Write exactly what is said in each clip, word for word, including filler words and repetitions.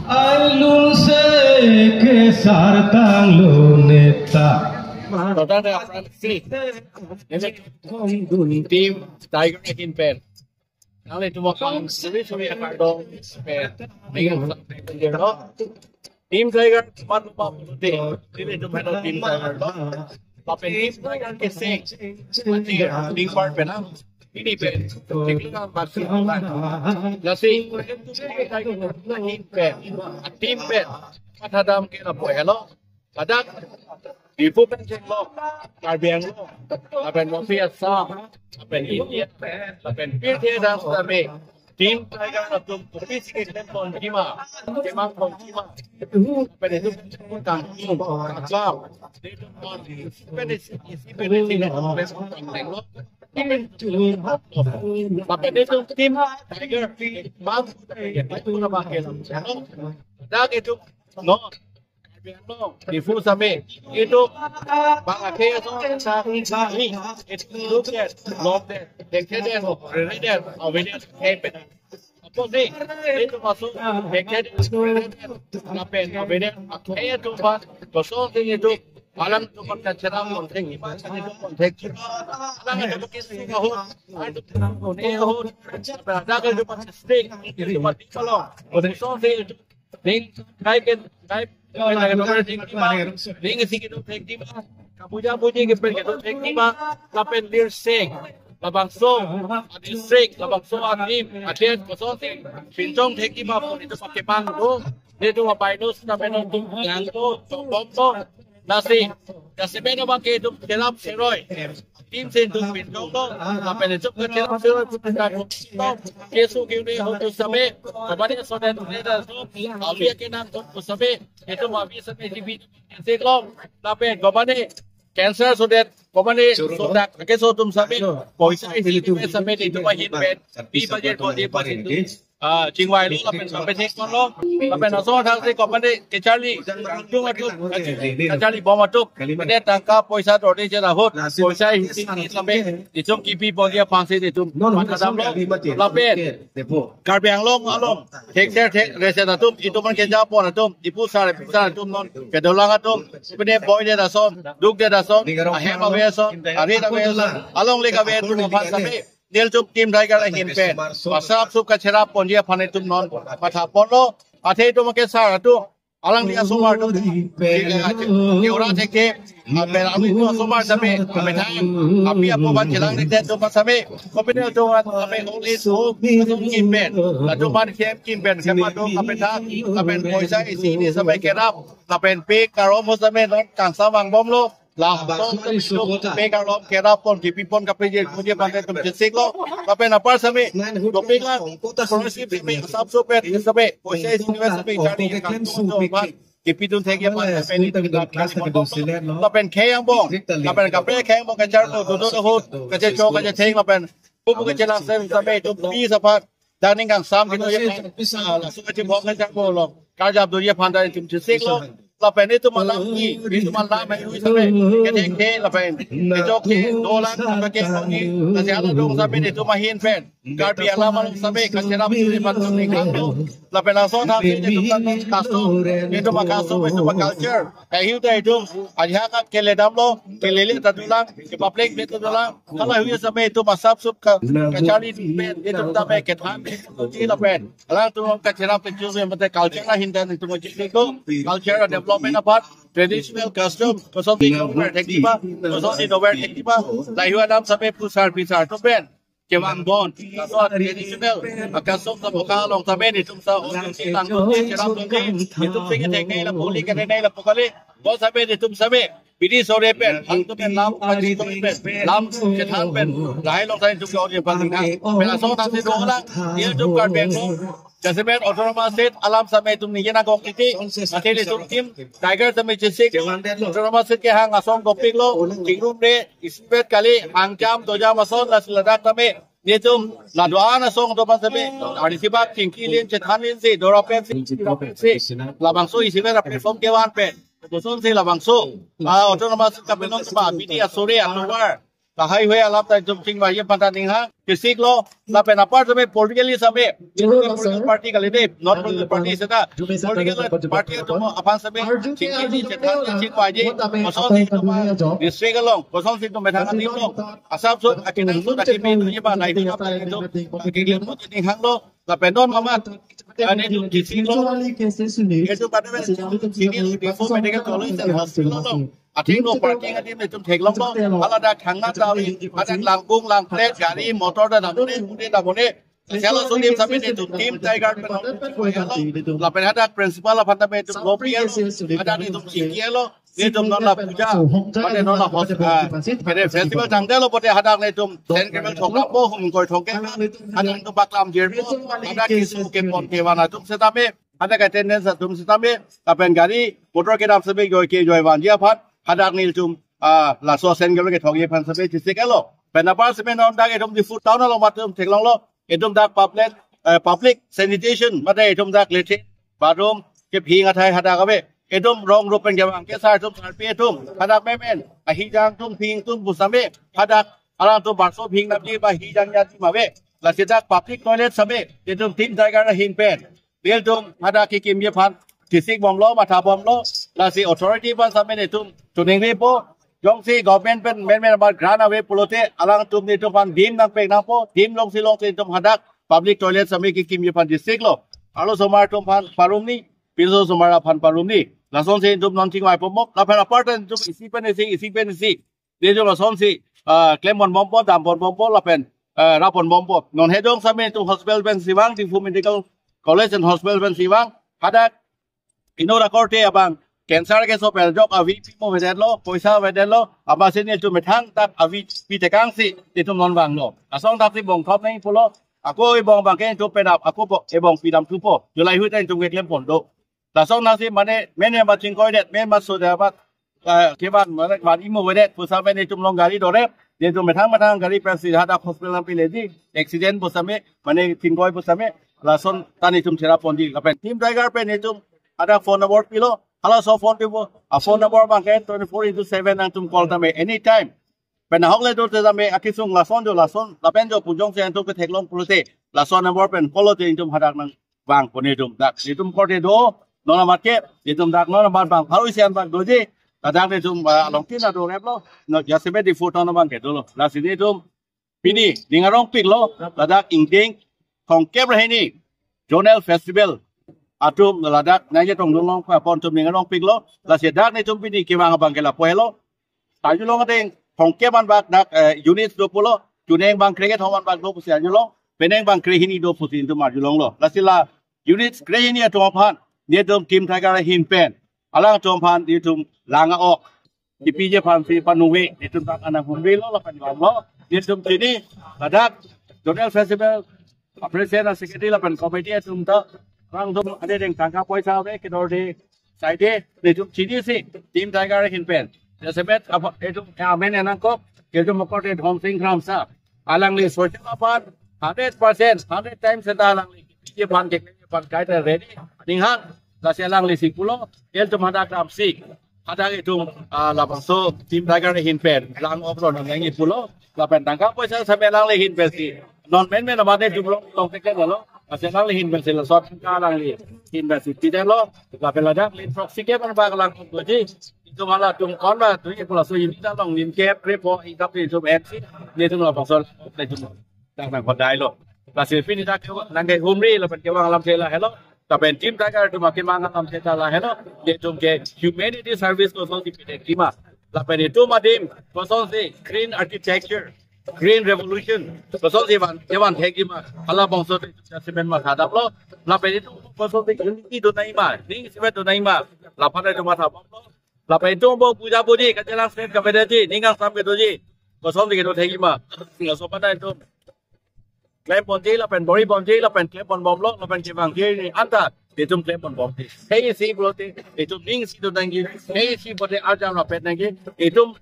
Alun se kesar tanglo neta. Total de apran si. Ini team Tiger ahin pen. Nanglitum aphan suri suri akardom pen. Dengan sa-, no? Team Tiger, teman lupa putih. Ini itu pen Team Tiger, no? Lapen Team Tiger ke sing. Mati ya, Team Tiger pen, ah. Ini pen, tinggal masih online. Lasi, Team Tiger, Team pen. Team pen. Mathadam ke lapu helo. Ladak, Diphu pen chenglo, Karbi Anglong, lapen North East Assam, lapen India, lapen pirthe adang sitame, Team Tiger atum kopi si keklem ponji ma, kemang ponji ma, lapen itum kangtung, kaklam, itum pon, pen isi, isi pen isi, lapen itum Team Tiger, mang, ladak itum, no, Diphu sitame, itum bang akhei ason, itum ke, lom det, thekthe det, rere det, ave det, akhei pen. Apo si, itum masuk, thekthe det, rere det, lapen ave det, akhei atum aphan, kosonsi itum, alangtum aphan kacherap pon thekji ma, itum pon thekji ma, alangtum kisi ahut, itum pon ahut, lapen ladak itum aphan stake, itum aphan di palong, kosonsi itum Ning kai pen, kai pen, ning si kedo thekji ma, kapuja puji ke pen kedo thekji ma, lapen lir sing, labangso, adi sing, labangso anim, adi kosonsi, pinchong thekji ma, pon itum aphan kemang do, itum abainus, lapen itum yang do, bom do, lasi, lasi pen abang ke itum cherap cheroi. Team si itum pinchong do, lapen itum ke cherap cheroi, keso ke une ho tu same, kemane sodet, avi ke nang tu same, itum avi same T V si klong, lapen kemane cancer sodet, kemane sodak, keso atum same, poisa isi same itum ahin pen, pi budget ko di budget tu. Ah, chingvai lo, lapen sampai thek lo, lapen laso athak si kemane kacharli, dung atum, kacharli bom atum, mane tangka poisa dorde je ahut, poisa isi isi same, itum kipi ponji aphan si itum, mathadam lo, lapen, Karbi Anglong along, thek thek thek, reset atum, itum aphan keja pon atum, ipu sar, ipu sar atum non, kedolang atum, pine boi det ason, duk det ason, ahem ave ason, arit ave ason, alongle kave atum aphan same, nelitum Team Tiger ahin pen, pasap sup kacherap ponji aphan itum non, matha ponlo, athe itum ke sar atum, alangli asomar atum, ke ora thek ke, apen ami atum asomar same, apen thang, api apo ban chelang thek atum same, kopine atum same, only so, kim pen, latum ban kem kim pen, kema atum, apen thang, apen poisa isi isi same kerap, lapen pe karom ho same, non kangsam angbomlo, la, pe karom kerap pon, kipi pon kaprek je, puji pante itum chesik lo. Lapen apar same, dopik la, scholarship same, sap so pet same, poisa isi same, kari, kipi dun thek ya pante same, lapen khei angbong, lapen kaprek khei angbong kacharli, do do do ho, kachecho kachetheng lapen, pupu kachelang same same, itum pi sapat, daning kangsam kedo ye, ah, laso kachibong kacharli lo. Karjap doji aphan ta itum chesik lo. Lapen itum alam ki, itum alam hai hui same, kethek ke, lapen kejok ke, dolang same ke, kongi, nasi alam dong same itum ahin pen. Karbi alam along same, kacherap itum aphan same kangtung. Lapen laso athak si itum ta kaso, itum akaso, itum culture. Kahiu ta itum, ajahak keledam lo, kelele ta dolang, ke public be ta dolang. Hala hui same itum asap sup ka, kacharli pen, itum tame kethan, technology lapen. Alangtum kacherap pen chusme mate culture ahin pen itum chesik lo, culture development aphan, traditional custom, kosonsi innovative thekji ma, kosonsi innovative thekji ma, lahui alam same pusar pisar atum pen kevang pon, laso traditional, akasok sa boka along same itum sa, o si tang, o si cherap, o si itum sing thek nei la poli kane nei la pokali, bo same itum same, bidi sore pen, hang tu pen lam, kaji tu pen, lam, chethan pen, lahai long same itum ke audience pen, pen aso tang si dolang, itum Karbi Anglong, jasemet autonomous state alam same itum ningje nangkok titi, athe itum Team Tiger same chesik, autonomous state kehang asong dopik lo, chingrum de, isipet kali, hangcham, dojam ason, lasi ladak same, itum, la do-an asong atum same, arnisi bak, chingki lin, chethan lin si, dora pen si, dora pen si, labangso isipet platform kevan pen, kosonsi labangso, ah, autonomous state kapenon ma, bidi asore, atovar, Lahai hui alam ta itum chingvai aphan ta ninghang, kisik lo, lapen apar same politically same, political party kali dei, not political party seta, political party atum aphan same, chingki chingki chingvai, kosonsi itum district along, kosonsi itum methang adim along, asap so, akinang so, akimi itum ye ba, nai itum, itum, akiklem itum ninghang lo, lapen non mamat, ani itum kisik lo, itum pada sini before medical college and hospital lo. Athengno parking adim itum theklonglo, hala dak thangna ta ave, hadak langkung langplet, gari, motor ta damne, mune damne. Sela sudim same itum Team Tiger pen lo. Lapen hadak principal aphan ta itum lo P L, hadak itum chingki lo, itum non la puja, mane non la hos-, ah, pada festival tangte lo pote hadak itum Saint Gabriel thokpo, hum koi thokpo, hadak itum baklam jirpo, hadak kisu kepon kevan atum setame, hadak attendance atum setame, lapen gari, motor kedam same joi ke joi vanji aphan, hadak nelitum, ah, laso Saint Gabriel kethokji aphan same kisik lo. Pen apar same non dak itum Diphu town along atum theklonglo, itum dak public, eh, public sanitation, mate itum dak latrine, bathroom, kephing athai hadak ave, itum rong rup pen kevang ke sar atum sarpi atum, hadak memen, ahijang atum, phing atum pu same, hadak alangtum barso phing namji ba hijang ya atum ave, lasi dak public toilet same, itum Team Tiger ahin pen nelitum hadak kekimji aphan kisik bomlo, matha bomlo, lasi authority aphan same itum choningripo, jongsi government pen menmen amat grant ave pulote alangtum nelitum aphan dim nangpek nangpo, dim longsi longsi itum hadak public toilet same kekimji aphan kisik lo, arlosomar atum aphan parumni, pinso osomar aphan parumni, lasonsi itum non chingvai pamok, lapen apar ta itum isi pen isi, isi pen isi, nelitum lasonsi, ah, klem pon bompo, dam pon bompo, lapen, ah, rap pon bompo. Non hedong same itum hospital pensi vang, Diphu Medical College and Hospital pensi vang, hadak inut akorte abang cancer keso pen jok avi pimo avedetlo, poisa avedetlo, amatsi nelitum methang dak avi pitekangsi itum non vanglo. Asong daksi bong thop nangji pulo, ako ebong abangke itum penap, ako bo-, ebong pidam thupo, July hui ta itum keklem pon do. Lason nasi mane, mene ma chingkoidet, men ma soda bat, ah, kevan, mane, van imo avedet, pu same nelitum along gari dorep, nelitum methang methang gari pensi hadak hospital nangpileji, accident pu same, mane chingkoi pu same, lason ta nelitum thera ponji, lapen Team Tiger pen nelitum hadak phone number pilo, halaso phone pipo, a phone number abangke twenty-four into seven nangtum call tame, anytime. Pen ahok le do te tame akesung lason do lason, lapen jo pu jongsi nangtum ketheklong pulote, lason number pen call lote nelitum hadak nangvang pon nelitum. Dak nelitum korte do, non amat ke, nelitum dak non amat abang pharo isi an abang doji, ladak nelitum, ah, along tin ado replo, no, jasemet Diphu town abangke dolo. Lasi nelitum pini ning arongpiklo, ladak ingdeng thomkep ra hini Zonal Festival atum ladak nangchetongdun long apot atum ning arongpiklo, lasi dak nelitum pini kevang abangke lapu helo. Arjulong ateng thomkep an bak dak, eh, units do pulo, chuneng bang krekethom an bak do pusi arjulong, peneng bang krehini do pusi nelitum arjulonglo. Lasi la units krehini atum aphan nelitum Team Tiger ahin pen alangtum aphan nelitum lang a-ok kipiji aphansi panungve, nelitum dak anang humrilo lapen vanglo. Nelitum chini ladak Zonal Festival a president, a secretary lapen committee atum ta, alangtum ade deng tangka poisa ave, kedor de saide, nelitum chinisi Team Tiger ahin pen. Jasemet apa itum amen nangkok, itum akorte Dhonsing Kramsa. Alangli social aphan hundred percent, hundred times seta alangli kipiji aphan, keklem aphan kaita ready. Ninghang, lasi alanglisi pulo, nelitum hadak ramsi, hadak itum, ah, labangso Team Tiger ahin pen lang a-ok ron nangji pulo, lapen tangka poisa same alangli ahin pensi non menmen amat nelitum long tong teke lo, lasi alangli ahin pensi laso tangka alangli ahin pensi pidetlo, lapen ladak lim throksi kep an bak lang a-ok doji, itum halatum konra tuji pulo, so ini ta long lim kep krepo, ingkap itum ensi, nelitum labangso nelitum dak nangkhodailo. Lasi pini dak nangkehumri lapen kevang alamthe lahelo. Lapen Team Tiger atum akemang alamthe ta lahelo. Nelitum ke humanity service kosonsi pithekji ma, lapen itum adim kosonsi green architecture, green revolution kosonsi van, kevan thekji ma, halabangso jasemet matha damlo. Lapen itum kosonsi unity do nangji ma, ning isivet do nangji ma, laphan itum matha bomlo. Lapen itum bo puja puji kachelang state kapedeji, ning kangsam kedoji, kosonsi kedo thekji ma, laso pada itum klem ponji lapen bor-i ponji lapen klem pon bomlo, lapen kevangji anta itum klem pon bomji. Hei isi pulote itum ning isi do nangji, hei isi pulote arjam rapet nangji, itum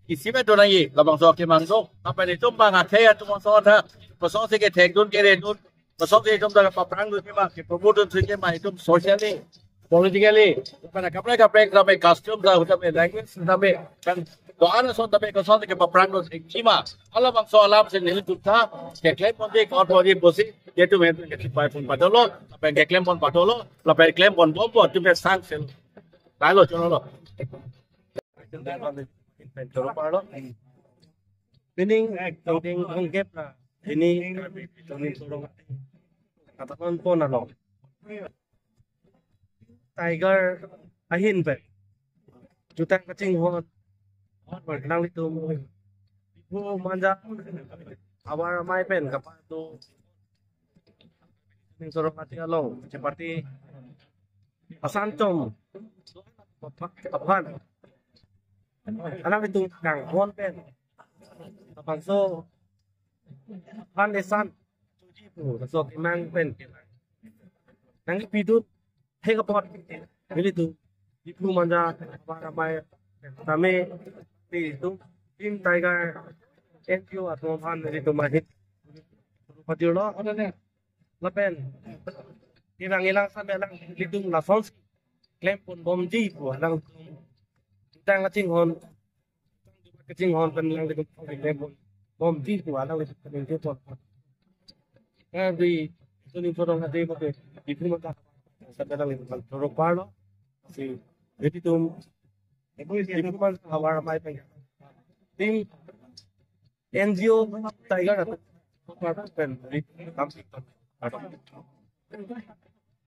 isivet do nangji, labangso kemang do. Lapen itum bang akhei atum aso tha, kosonsi kethekdun keredun, kosonsi itum dak paprangdun kema, kepromotedun si kema, itum socially politically, pen kaprek kaprek tame, custom ta tame, language tame, pen do-an ason tame, koson ke paprang do sing chima. Halabangso alam si nelitum ta keklem ponji, kot ponji pusi, itum pen kechipai pon padolo, pen keklem pon padolo, lapen klem pon bompo, itum pen sang sel. Lailo chonolo. Pen choro parlo. Pining, eh, tangting anggep na. Ini kami pining sorong ati. Katakan pon along. Tiger ahin pen jutang kachinghon nanglitum Diphu Manja havar amei pen kapado ning sorong ati along chepati asan chom aphan alang itum kanghon pen abangso aphan esan chuji pu so kimang pen nangpidun he kapot nelitum Diphu Manja havar amei tame nelitum Team Tiger N G O atum aphan nelitum ahit patirlo lapen kevang ilang sampe alanglitum lason klem pon bomji pu alanglitum jutang kachinghon kachinghon pen alanglitum klem pon bomji pu alanglitum klem pon. Kari tuning sorong ati bote Diphu Manja sampe alanglitum choro parlo. Si nelitum Diphu Manja havar amei pen Team N G O Tiger atum pen